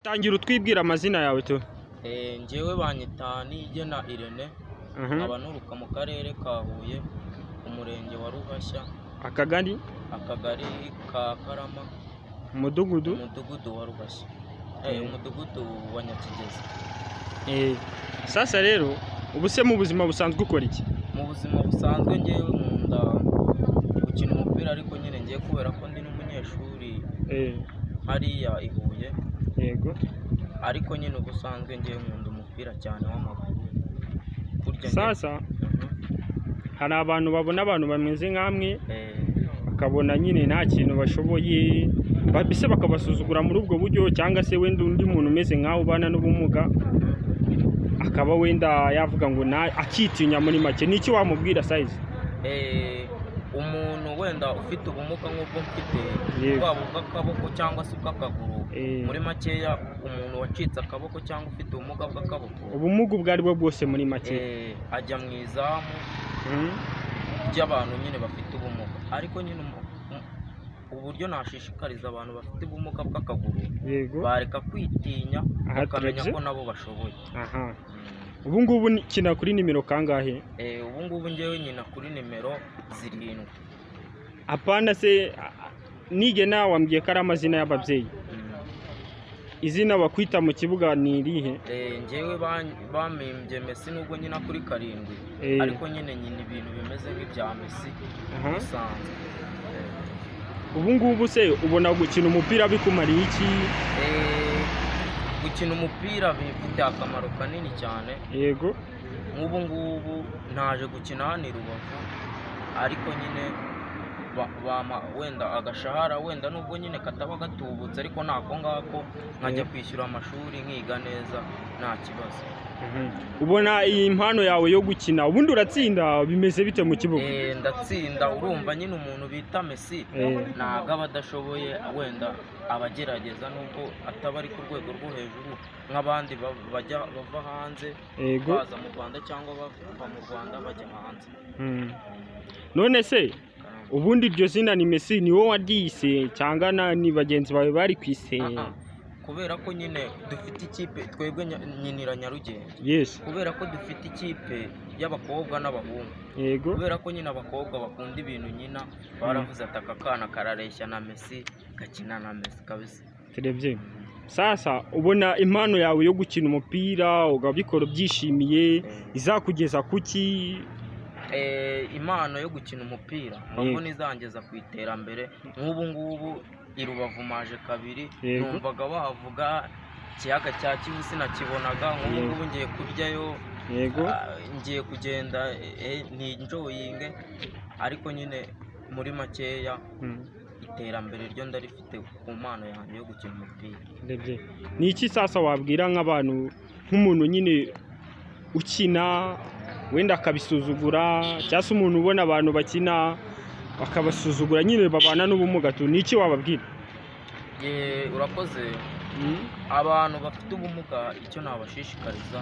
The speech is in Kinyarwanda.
Tangira utwibwira amazina yawe tu. Njyewe banyita Niyigena Irene, nkaba nturuka mu karere ka Huye, umurenge wa Ruhashya, Akagari? Akagari ka Karama, Umudugudu? Umudugudu wa Ruhashya. Umudugudu wa Nyakigezi. Sasa rero, ubu se mu buzima busanzwe ukora iki? Mu buzima busanzwe njyewe nkunda gukina umupira, ariko nyine ngiye kubera ko ndi n'umunyeshuri hariya i Huye, ariko nyine ubusanzwe ngewe nkunda umupira cyane w'amaguru. Burya Sasa hari abantu babona abantu bameze nkamwe, bakabona nyine nta kintu bashoboye, mbese bakabasuzugura muri ubwo buryo, cyangwa se wenda undi muntu umeze nkawe ubana n'ubumuga akaba wenda yavuga ngo akitinya muri make. Ni iki wamubwira sayizi? Umuntu wenda ufite ubumuga nk'ubwo mfite, bwaba ubw'akaboko cyangwa se ubw'akaguru, muri makeya umuntu wacitse akaboko cyangwa ufite ubumuga bw'akaboko, Ubumuga ubwo ari bwo bwose muri make. Ajya mu izamu ry'abantu nyine bafite ubumuga. Ariko nyine uburyo nashishikariza abantu bafite ubumuga bw'akaguru, bareka kwitinya, Aha bakamenya turebye. ko nabo bashoboye. Aha ubu ngubu kina kuri nimero kangahe? Ubu ngubu njyewe nyina kuri nimero 7. Apana se, Nigena wambwiye ko ari amazina y'ababyeyi. Izina bakwita mu kibuga ni irihe? Njyewe bampimbye Messi, nubwo nyina kuri 7, ariko nyine nyina ibintu bimeze nk'ibya Messi bisanzwe. Ubu ngubu se ubona gukina umupira bikumariye iki? Gukina umupira bifite akamaro kanini cyane. Nk'ubu ngubu naje gukina hano i Rubavu, ariko nyine bampa wenda agashahara, wenda nubwo nyine kataba gatubutse, ariko nako ngako nkajya kwishyura amashuri, nkiga neza nta kibazo. Ubona iyi mpano yawe yo gukina, ubundi uratsinda, bimeze bite mu kibuga? Ndatsinda. Urumva nyine umuntu bita Messi ntabwo aba adashoboye, wenda abagerageza nubwo ataba ari ku rwego rwo hejuru nk'abandi bajya bava hanze baza mu Rwanda cyangwa bava mu Rwanda bajya hanze. None se ubundi iryo zina ni Messi, ni wowe waryise cyangwa ni bagenzi bawe bari kwise? Ah, ah. Kubera ko nyine dufite ikipe twebwe nyinira Nyarugenge, kubera ko dufite ikipe y'abakobwa n'abahungu, kubera ko nyine abakobwa bakunda ibintu nyina, baravuze ati: "Aka kana karareshya na Messi, gakina na Messi kabisa." Turebye sasa, ubona impano yawe yo gukina umupira ukabikora ubyishimiye izakugeza kuki? Impano yo gukina umupira mba mbona izangeza ku iterambere. Nk'ubu ngubu i Rubavu maje kabiri, numvaga bahavuga ikiyaga cya Kivu sinakibonaga. Nk'ubu ngubu ngiye kuryayo, ngiye kugenda ninjoyinge, ariko nyine muri makeya iterambere ryo ndarifite ku mpano yanjye yo gukina umupira. Ndebye. Ni iki sasa wabwira nk'abantu, nk'umuntu nyine ukina wenda akabisuzugura, cyangwa se umuntu ubona abantu bakina bakabasuzugura nyine babana n'ubumuga tu, ni iki wababwira? Ye, urakoze. Abantu bafite ubumuga icyo nabashishikariza